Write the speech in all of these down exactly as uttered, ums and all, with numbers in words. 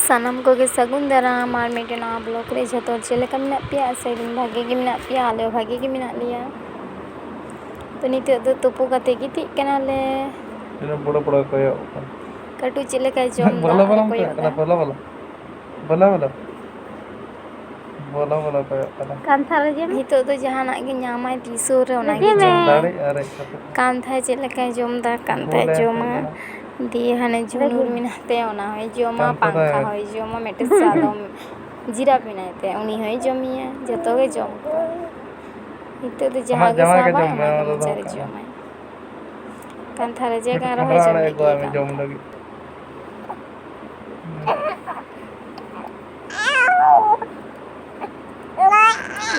ᱥᱟᱱᱟᱢ ᱠᱚᱜᱮ ᱥᱟᱹᱜᱩᱱ ᱫᱟᱨᱟᱢ ᱟᱨ ᱢᱤᱫᱴᱮᱱ ᱱᱟᱣᱟ ᱵᱞᱚᱜ ᱨᱮ᱾ ᱡᱷᱚᱛᱚ ᱦᱚᱲ ᱪᱮᱫ ᱞᱮᱠᱟ ᱢᱮᱱᱟᱜ ᱯᱮᱭᱟ? ᱟᱥᱟᱭᱟᱹᱧ ᱵᱷᱟᱜᱮ ᱜᱮ ᱢᱮᱱᱟᱜ ᱯᱮᱭᱟ, ᱟᱞᱮ ᱦᱚᱸ ᱵᱷᱟᱜᱮ ᱜᱮ ᱢᱮᱱᱟᱜ ᱞᱮᱭᱟ᱾ ᱛᱚ, ᱱᱤᱛᱚᱜ ᱫᱚ ᱛᱩᱯᱩ ᱠᱟᱛᱮ ᱜᱤᱛᱤᱡ ᱠᱟᱱᱟᱞᱮ᱾ ᱛᱤᱱᱟᱹᱜ ᱵᱚᱲᱚ ᱵᱚᱲᱚ ᱠᱚᱭᱚᱜ ᱠᱟᱱᱟ᱾ ᱠᱟᱹᱴᱩ ᱪᱮᱫ ᱞᱮᱠᱟᱭ ᱡᱚᱢ ᱫᱟ ᱵᱚᱞᱚ ᱟᱨ ᱵᱚᱞᱚ ᱠᱚᱭᱚᱜ ᱠᱚᱭᱚᱜ ᱫᱟ᱾ ᱠᱟᱱᱟ, ᱵᱚᱞᱚ ᱵᱚᱞᱚ᱾ ᱵᱚᱞᱚ ᱵᱚᱞᱚ᱾ ᱵᱚᱞᱚ ᱵᱚᱞᱚ ᱠᱚᱭᱚᱜ ᱠᱟᱱᱟ᱾ ᱠᱟᱱᱛᱷᱟ ᱨᱮ ᱡᱮ ᱱᱤᱛᱚᱜ ᱫᱚ ᱡᱟᱦᱟᱱᱟᱜ ᱜᱮ ᱧᱟᱢᱟᱭ ᱛᱤᱥᱚ ᱨᱮ, ᱚᱱᱟ ᱜᱮ ᱡᱚᱢ᱾ ᱫᱟᱲᱮ ᱟᱨᱮᱡ ᱠᱟᱛᱮ᱾ ᱠᱟᱱᱛᱷᱟ ᱪᱮᱫ ᱞᱮᱠᱟᱭ ᱡᱚᱢ ᱫᱟ, ᱠᱟᱱᱛᱷᱟᱭ ᱵᱚᱞᱮ ᱡᱚᱢᱟ᱾ ᱠᱟᱱᱟ᱾ ᱫᱤᱭᱮ ᱦᱟᱱᱮ ᱡᱷᱩᱱᱩᱨ ᱢᱮᱱᱟᱜ ᱛᱟᱭᱟ, ᱚᱱᱟ ᱦᱚᱸᱭ ᱡᱚᱢᱟ᱾ ᱠᱟᱱᱛᱷᱟ ᱫᱚ ᱯᱟᱝᱠᱷᱟ ᱦᱚᱸᱭ ᱡᱚᱢᱟ, ᱢᱤᱫᱴᱮᱱ ᱥᱟᱫᱚᱢ ᱡᱤᱨᱟᱯ ᱢᱮᱱᱟᱭ ᱛᱟᱭᱟ, ᱩᱱᱤ ᱦᱚᱸᱭ ᱡᱚᱢᱮᱭᱟ, ᱡᱚᱛᱚ ᱜᱮ ᱡᱚᱢ ᱠᱚᱣᱟ᱾ ᱱᱤᱛᱚᱜ ᱫᱚ ᱡᱟᱦᱟᱸ ᱟᱢᱟᱜ ᱜᱮ ᱡᱟᱶᱟᱭ ᱜᱮ ᱥᱟᱵᱟᱭ, ᱡᱚᱢ ᱢᱮ, ᱚᱱᱟ ᱜᱮ ᱚᱱᱟ ᱫᱚ ᱢᱚᱪᱟ ᱫᱚᱦᱚ ᱨᱮ ᱠᱟᱜ ᱢᱮ᱾ ᱡᱚᱢᱟᱭ᱾ ᱠᱟᱱᱛᱷᱟ ᱨᱮ ᱡᱟᱭᱜᱟ ᱢᱤᱫᱴᱤᱡ ᱨᱚᱦᱚᱭ ᱠᱷᱟᱱᱰᱨᱟ ᱡᱚᱢ ᱟᱲᱟᱜ ᱤᱫᱤᱭᱮ ᱟᱹᱜᱩᱣᱟᱭ ᱢᱮ ᱠᱟᱱ ᱡᱚᱢ ᱛᱟᱦᱮᱸᱫ᱾ ᱞᱟᱹᱜᱤᱫ᱾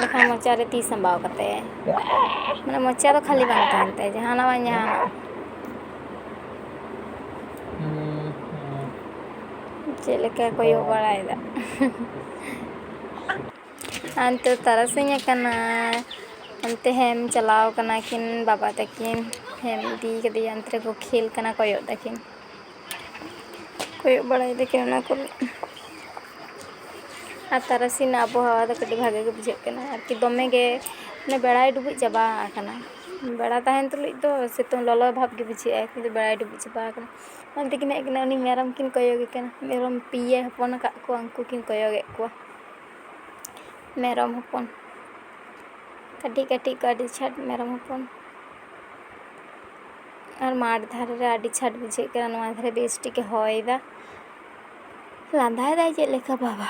ᱞᱮᱠᱷᱟᱱ ᱢᱚᱪᱟ ᱨᱮ ᱛᱤ ᱥᱟᱢᱵᱟᱣ ᱠᱟᱛᱮ, ᱢᱟᱱᱮ ᱢᱚᱪᱟ ᱫᱚ ᱠᱷᱟᱹᱞᱤ ᱵᱟᱝ ᱛᱟᱦᱮᱱ ᱛᱟᱭᱟ, ᱡᱟᱦᱟᱱᱟᱜ ᱵᱟᱝ ᱡᱟᱦᱟᱱᱟᱜ᱾ ᱦᱩᱸ, ᱦᱩᱸ᱾ ᱪᱮᱫ ᱞᱮᱠᱟ ᱠᱚᱭᱚᱜ ᱵᱟᱲᱟᱭᱮᱫᱟ᱾ ᱟᱨ ᱱᱤᱛᱚᱜ ᱛᱟᱨᱟᱥᱤᱧ ᱟᱠᱟᱱᱟ, ᱚᱱᱛᱮ ᱦᱮᱢ ᱪᱟᱞᱟᱣ ᱠᱟᱱᱟ ᱠᱤᱱ ᱵᱟᱵᱟ ᱛᱟᱹᱠᱤᱱ, ᱦᱮᱢ ᱤᱫᱤ ᱠᱟᱫᱮᱭᱟ, ᱚᱱᱛᱮ ᱨᱮᱠᱚ ᱠᱷᱮᱞ ᱠᱟᱱᱟ, ᱠᱚᱭᱚᱜ ᱫᱟᱹᱠᱤᱱ, ᱠᱚᱭᱚᱜ ᱵᱟᱲᱟᱭ ᱫᱟᱹᱠᱤᱱ ᱚᱱᱟ ᱠᱚᱨᱮ᱾ ᱟᱨ ᱛᱟᱨᱟᱥᱤᱧ ᱨᱮᱱᱟᱜ ᱟᱵᱚᱦᱟᱣᱟ ᱫᱚ ᱠᱟᱹᱴᱤᱡ ᱵᱷᱟᱜᱮ ᱜᱮ ᱵᱩᱡᱷᱟᱹᱜ ᱠᱟᱱᱟ ᱟᱨᱠᱤ, ᱫᱚᱢᱮ ᱜᱮ, ᱢᱟᱱᱮ, ᱵᱮᱲᱟᱭ ᱰᱩᱵᱩᱡ ᱪᱟᱵᱟ ᱟᱠᱟᱱᱟ᱾ ᱵᱮᱲᱟ ᱛᱟᱦᱮᱱ ᱛᱩᱞᱩᱡ ᱫᱚ ᱥᱤᱛᱩᱝ ᱞᱚᱞᱚ ᱵᱷᱟᱵᱽ ᱜᱮ ᱵᱩᱡᱷᱟᱹᱜᱼᱟ, ᱠᱤᱱᱛᱩ ᱵᱮᱲᱟᱭ ᱰᱩᱵᱩᱡ ᱪᱟᱵᱟ ᱟᱠᱟᱱᱟ᱾ ᱚᱱᱛᱮ ᱠᱤᱱ ᱦᱮᱡ ᱠᱟᱱᱟ, ᱩᱱᱤ ᱢᱮᱨᱚᱢ ᱠᱤᱱ ᱠᱚᱭᱚᱜᱮ ᱠᱟᱱᱟ, ᱢᱮᱨᱚᱢ ᱯᱮᱭᱟᱭ ᱦᱚᱯᱚᱱ ᱟᱠᱟᱫ ᱠᱚᱣᱟ, ᱩᱱᱠᱩ ᱠᱤᱱ ᱠᱚᱭᱚᱜᱮᱫ ᱠᱚᱣᱟ᱾ ᱢᱮᱨᱚᱢ ᱦᱚᱯᱚᱱ, ᱠᱟᱹᱴᱤᱡ ᱠᱟᱹᱴᱤᱡ ᱠᱚ, ᱟᱹᱰᱤ ᱪᱷᱟᱴ ᱢᱮᱨᱚᱢ ᱦᱚᱯᱚᱱ᱾ ᱟᱨ ᱢᱟᱴᱷ ᱫᱷᱟᱨᱮ ᱨᱮ ᱟᱹᱰᱤ ᱪᱷᱟᱴ ᱵᱩᱡᱷᱟᱹᱜ ᱠᱟᱱᱟ, ᱱᱚᱣᱟ ᱫᱷᱟᱨᱮ ᱵᱮᱥ ᱴᱷᱤᱠᱮ ᱦᱚᱭ ᱫᱟ᱾ ᱞᱟᱸᱫᱟᱭ ᱫᱟᱭ ᱪᱮᱫ ᱞᱮᱠᱟ ᱵᱟᱵᱟ᱾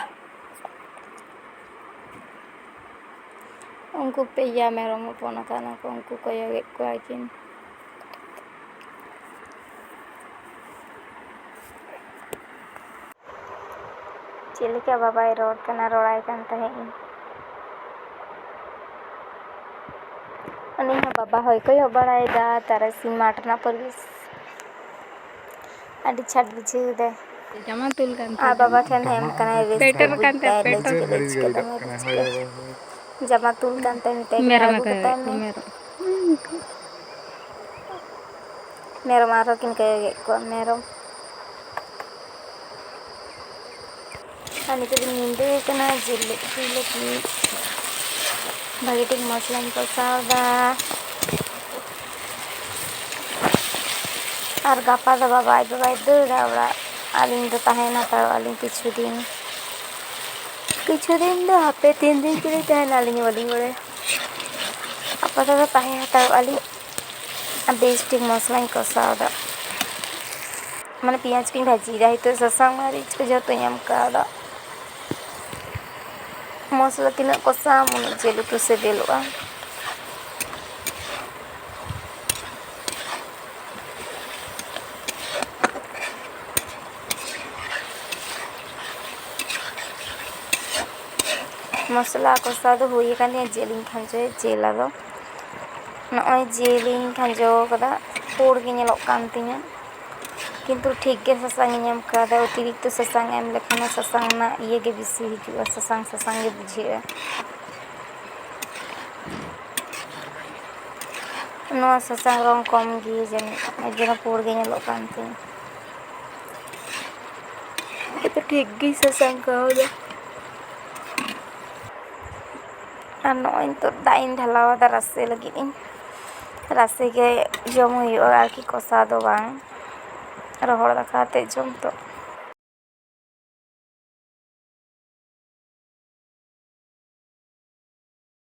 ᱩᱱᱠᱩ ᱯᱮᱭᱟ ᱢᱮᱨᱚᱢ ᱦᱚᱯᱚᱱ ᱟᱠᱟᱱᱟ ᱠᱚ, ᱩᱱᱠᱩ ᱠᱚᱭᱚᱜᱮᱫ ᱠᱚᱣᱟ ᱠᱤᱱ᱾ ᱪᱮᱫ ᱞᱮᱠᱟ ᱵᱟᱵᱟᱭ ᱨᱚᱲ ᱠᱟᱱᱟ, ᱨᱚᱲᱟᱭ ᱠᱟᱱ ᱛᱟᱦᱮᱸᱫ ᱤᱧ᱾ ᱩᱱᱤ ᱦᱚᱸ ᱵᱟᱵᱟ ᱦᱚᱸᱭ ᱠᱚᱭᱚᱜ ᱵᱟᱲᱟᱭᱮᱫᱟ ᱛᱟᱨᱟᱥᱤᱧ ᱢᱟᱴᱷ ᱨᱮᱱᱟᱜ ᱯᱚᱨᱤᱵᱮᱥ᱾ ᱟᱹᱰᱤ ᱪᱷᱟᱴ ᱵᱩᱡᱷᱟᱹᱣ ᱮᱫᱟᱭ᱾ ᱡᱟᱢᱟ ᱛᱩᱞ ᱠᱟᱱ ᱟᱨ ᱛᱟᱭᱟ᱾ ᱵᱟᱵᱟ ᱴᱷᱮᱱ ᱦᱮᱢ ᱠᱟᱱᱟᱭ, ᱨᱟᱹᱥᱠᱟᱹ ᱯᱮᱴᱮᱨ ᱵᱩᱡᱽ ᱠᱟᱱ ᱛᱟᱭᱟ, ᱫᱟᱭ, ᱞᱟᱹᱭ ᱯᱮᱴᱮᱨ᱾ ᱪᱮᱫ ᱮ ᱪᱤᱠᱟᱹ ᱠᱟᱱᱟ, ᱪᱤᱠᱟᱹ᱾ ᱡᱟᱢᱟ ᱛᱩᱞ ᱠᱟᱱ ᱛᱟᱭᱟ, ᱢᱮᱛᱟᱭ ᱠᱟᱱᱟ, ᱢᱮᱨᱚᱢ ᱟᱹᱜᱩ ᱟᱠᱟᱫ ᱠᱟᱛᱟᱭ ᱠᱚ ᱢᱮ᱾ ᱢᱮᱨᱚᱢ᱾ ᱢᱮᱨᱚᱢ ᱟᱨᱦᱚᱸ ᱠᱤᱱ ᱠᱚᱭᱚᱜᱮᱫ ᱠᱚᱣᱟ, ᱢᱮᱨᱚᱢ᱾ ᱟᱨ ᱱᱤᱛᱚᱜ ᱫᱚᱧ ᱧᱤᱫᱟᱹ ᱠᱟᱱᱟ, ᱡᱤᱞ ᱞᱮ ᱩᱛᱩᱭ ᱞᱟᱹᱜᱤᱫ᱾ ᱵᱷᱟᱜᱮ ᱴᱷᱤᱠ ᱢᱚᱥᱞᱟᱧ ᱠᱚᱥᱟᱣ ᱮᱫᱟ᱾ ᱟᱨ ᱜᱟᱯᱟ ᱫᱚ ᱵᱟᱵᱟ ᱟᱡ ᱵᱟᱵᱟᱭ ᱫᱟᱹᱲᱟ ᱚᱲᱟᱜ, ᱟᱹᱞᱤᱧ ᱫᱚ ᱛᱟᱦᱮᱸ ᱦᱟᱛᱟᱲᱚᱜ ᱟᱹᱞᱤᱧ ᱠᱤᱪᱷᱩ ᱫᱤᱱ᱾ ᱠᱤᱪᱷᱩ ᱫᱤᱱ ᱫᱚ ᱦᱟᱯᱮ ᱛᱤᱱ ᱫᱤᱱ ᱪᱚᱞᱤᱧ ᱛᱟᱦᱮᱱᱟ, ᱟᱹᱞᱤᱧ ᱦᱚᱸ ᱵᱟᱹᱞᱤᱧ ᱵᱟᱲᱟᱭᱟ᱾ ᱟᱯᱟᱛᱚᱛᱚ ᱛᱟᱦᱮᱸ ᱦᱟᱛᱟᱲᱚᱜ ᱟᱹᱞᱤᱧ᱾ ᱟᱨ ᱵᱮᱥ ᱴᱷᱤᱠ ᱢᱚᱥᱞᱟᱧ ᱠᱚᱥᱟᱣ ᱮᱫᱟ, ᱢᱟᱱᱮ ᱯᱮᱸᱭᱟᱡᱽ ᱠᱚᱧ ᱵᱷᱟᱹᱡᱤᱭᱮᱫᱟ᱾ ᱱᱤᱛᱚᱜ ᱥᱟᱥᱟᱝ ᱢᱟᱹᱨᱤᱪ ᱠᱚ ᱡᱚᱛᱚᱧ ᱮᱢ ᱠᱟᱣᱫᱟ᱾ ᱢᱚᱥᱞᱟ ᱛᱤᱱᱟᱹᱜ ᱠᱚᱥᱟᱣᱟᱢ, ᱩᱱᱟᱹᱜ ᱡᱤᱞ ᱩᱛᱩ ᱥᱤᱵᱤᱞᱚᱜᱼᱟ᱾ ᱢᱚᱥᱞᱟ ᱠᱚᱥᱟᱣ ᱫᱚ ᱦᱩᱭ ᱟᱠᱟᱱ ᱛᱤᱧᱟ, ᱡᱤᱞ ᱤᱧ ᱠᱷᱟᱸᱡᱚᱭᱟ, ᱡᱤᱞ ᱟᱫᱚ ᱱᱚᱜᱼᱚᱭ ᱡᱤᱞ ᱤᱧ ᱠᱷᱟᱸᱡᱚ ᱠᱟᱫᱟ, ᱯᱩᱲ ᱜᱮ ᱧᱮᱞᱚᱜ ᱠᱟᱱ ᱛᱤᱧᱟ, ᱠᱤᱱᱛᱩ ᱴᱷᱤᱠ ᱜᱮ ᱥᱟᱥᱟᱝ ᱤᱧ ᱮᱢ ᱠᱟᱫᱟ᱾ ᱚᱛᱤᱨᱤᱠᱛᱚ ᱥᱟᱥᱟᱝ ᱮᱢ ᱞᱮᱠᱷᱟᱱ ᱦᱚᱸ ᱥᱟᱥᱟᱝ ᱨᱮᱱᱟᱜ ᱤᱭᱟᱹ ᱜᱮ ᱵᱮᱥᱤ ᱦᱤᱡᱩᱜᱼᱟ, ᱥᱟᱥᱟᱝ ᱥᱟᱥᱟᱝ ᱜᱮ ᱵᱩᱡᱷᱟᱹᱜᱼᱟ᱾ ᱱᱚᱣᱟ ᱥᱟᱥᱟᱝ ᱨᱚᱝ ᱠᱚᱢ ᱜᱮ ᱡᱟᱹᱱᱤᱡ, ᱮᱭ ᱡᱚᱱᱱᱚ ᱯᱩᱲ ᱜᱮ ᱧᱮᱞᱚᱜ ᱠᱟᱱ ᱛᱤᱧ᱾ ᱦᱮᱸᱛᱚ, ᱴᱷᱤᱠ ᱜᱮ ᱥᱟᱥᱟᱝ ᱠᱟᱣᱫᱟ᱾ ᱟᱨ ᱱᱚᱜᱼᱚᱭ ᱱᱤᱛᱚᱜ ᱫᱟᱜ ᱤᱧ ᱰᱷᱟᱞᱟᱣ ᱟᱫᱟ ᱨᱟᱥᱮ ᱞᱟᱹᱜᱤᱫ ᱤᱧ᱾ ᱨᱟᱥᱮ ᱜᱮ ᱡᱚᱢ ᱦᱩᱭᱩᱜᱼᱟ ᱟᱨᱠᱤ, ᱠᱚᱥᱟ ᱫᱚ ᱵᱟᱝ᱾ ᱨᱚᱦᱚᱲ ᱫᱟᱠᱟ ᱟᱛᱮᱫ ᱡᱚᱢ ᱛᱚ